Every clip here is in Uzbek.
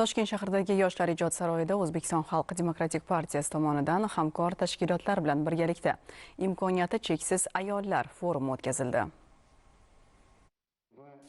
Toshkent shahridagi Yoshlar ijod saroyida O'zbekiston Xalq demokratik partiyasi tomonidan hamkor tashkilotlar bilan birgalikda "Imkoniyati cheksiz ayollar" forumi o'tkazildi.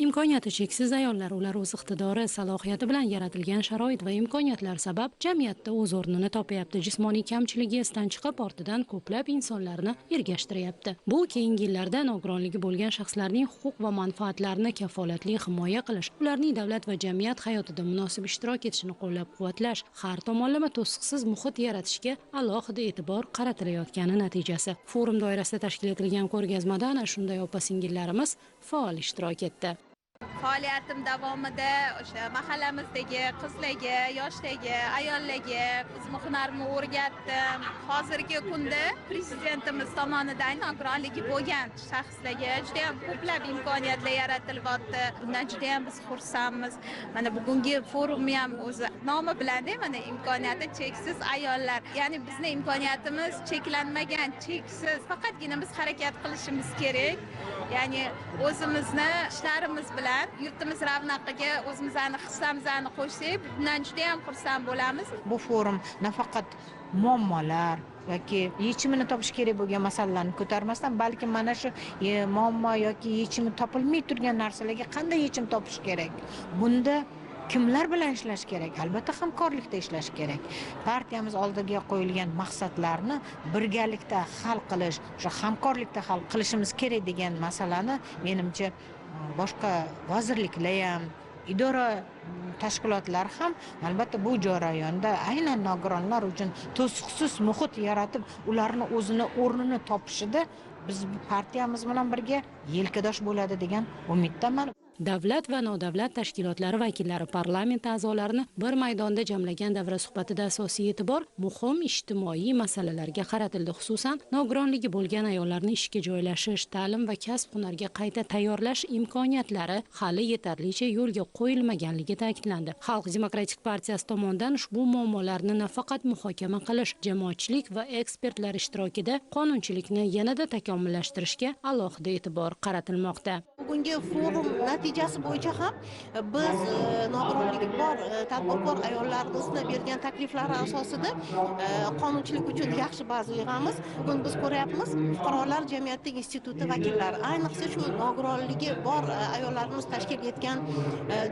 Imkoniyati cheksiz ayollar. Ular o'z iqtidori, salohiyati bilan yaratilgan sharoit va imkoniyatlar sabab jamiyatda o'z o'rnini topyapti. Jismoniy kamchiligi esdan chiqib, ortidan ko'plab insonlarni ergashtiryapti. Bu keyingi yillarda nogironligi bo'lgan shaxslarning huquq va manfaatlarini kafolatli himoya qilish, ularning davlat va jamiyat hayotida munosib ishtirok etishini qo'llab-quvvatlash, har tomonlama to'siqsiz muhit yaratishga alohida e'tibor qaratilayotgani natijasi. Forum doirasida tashkil etilgan ko'rgazmada ana shunday opa-singillarimiz faol ishtirok etdi. Faoliyatim davomida o'sha mahallamizdagi qizlarga, yoshlarga, ayollarga o'zimni hunarimni o'rgatdim. Hozirgi kunda prezidentimiz tomonidan nogironligi bo'lgan shaxslarga juda ham ko'plab imkoniyatlar yaratilyapti. Bundan juda ham biz xursandmiz. Mana bugungi forumni ham o'zi nomi bilan, mana, "Imkoniyati cheksiz ayollar". Ya'ni bizni imkoniyatimiz cheklanmagan, cheksiz. Faqatgina biz harakat qilishimiz kerak. Ya'ni o'zimizni ishlarimiz bilan yurtimiz ravnaqiga o'zimizni hissamizni qo'shsak, bundan juda ham xursand bo'lamiz. Bu forum nafaqat muammolar yoki yechimini topish kerak bo'lgan masalalarni ko'tarmasdan, balki mana shu muammo yoki yechimi topilmay turgan narsalarga qanday yechim topish kerak, bunda kimlar bilan ishlash kerak, albatta, hamkorlikda ishlash kerak, partiyamiz oldiga qo'yilgan maqsadlarni birgalikda hal qilish, o'sha hamkorlikda hal qilishimiz kerak degan masalani, menimcha, boshqa vazirliklar ham, idora tashkilotlar ham, albatta, bu jarayonda aynan nogironlar uchun to'siqsiz muhit yaratib, ularni o'zini o'rnini topishida biz partiyamiz bilan birga yelkadosh bo'ladi degan umiddaman. Davlat va nodavlat tashkilotlari vakillari, parlament a'zolarini bir maydonda jamlagan davra suhbatida asosiy e'tibor muhim ijtimoiy masalalarga qaratildi. Xususan, nogironligi bo'lgan ayollarni ishga joylashish, ta'lim va kasb hunarga qayta tayyorlash imkoniyatlari hali yetarlicha yo'lga qo'yilmaganligi ta'kidlandi. Xalq demokratik partiyasi tomonidan ushbu muammolarni nafaqat muhokama qilish, jamoatchilik va ekspertlar ishtirokida qonunchilikni yanada takomillashtirishga alohida e'tibor qaratilmoqda. Bugungi forum natijasi bo'yicha ham biz nogironligi bor tadbirkor ayollarimizni bergan takliflari asosida qonunchilik uchun yaxshi baza yig'amiz. Bugun biz ko'ryapmiz, fuqarolar jamiyati instituti vakillari, ayniqsa shu nogironligi bor ayollarimiz tashkil etgan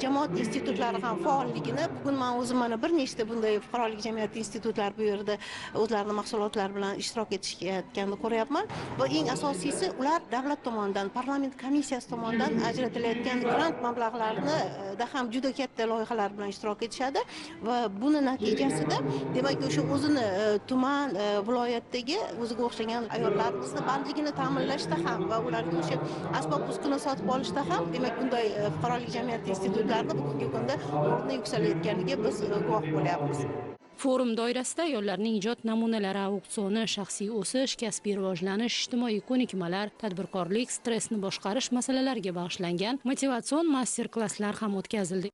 jamoat institutlari ham faolligini. Bugun man o'zim mana bir nechta bunday fuqarolik jamiyati institutlari bu yerda o'zlarini mahsulotlari bilan ishtirok etishayotganini ko'ryapman va eng asosiysi, ular davlat tomonidan, parlament komissiyasi tomonidan ajratilayotgan grant mablag'larini da ham juda katta loyihalar bilan ishtirok etishadi va buni natijasida, demak, o'sha o'zini tuman, viloyatdagi o'ziga o'xshagan ayollarimizni bandligini ta'minlashda ham va ularga o'sha asbob uskuna sotib olishda ham, demak, bunday fuqarolik jamiyati institutlarini bugungi kunda o'rni yuksalayotganiga biz guvoh bo'lyapmiz. Forum doirasida ayollarning ijod namunalari auksioni, shaxsiy o'sish, kasbiy rivojlanish, ijtimoiy ko'nikmalar, tadbirkorlik, stressni boshqarish masalalariga bag'ishlangan motivatsion master klasslar ham o'tkazildi.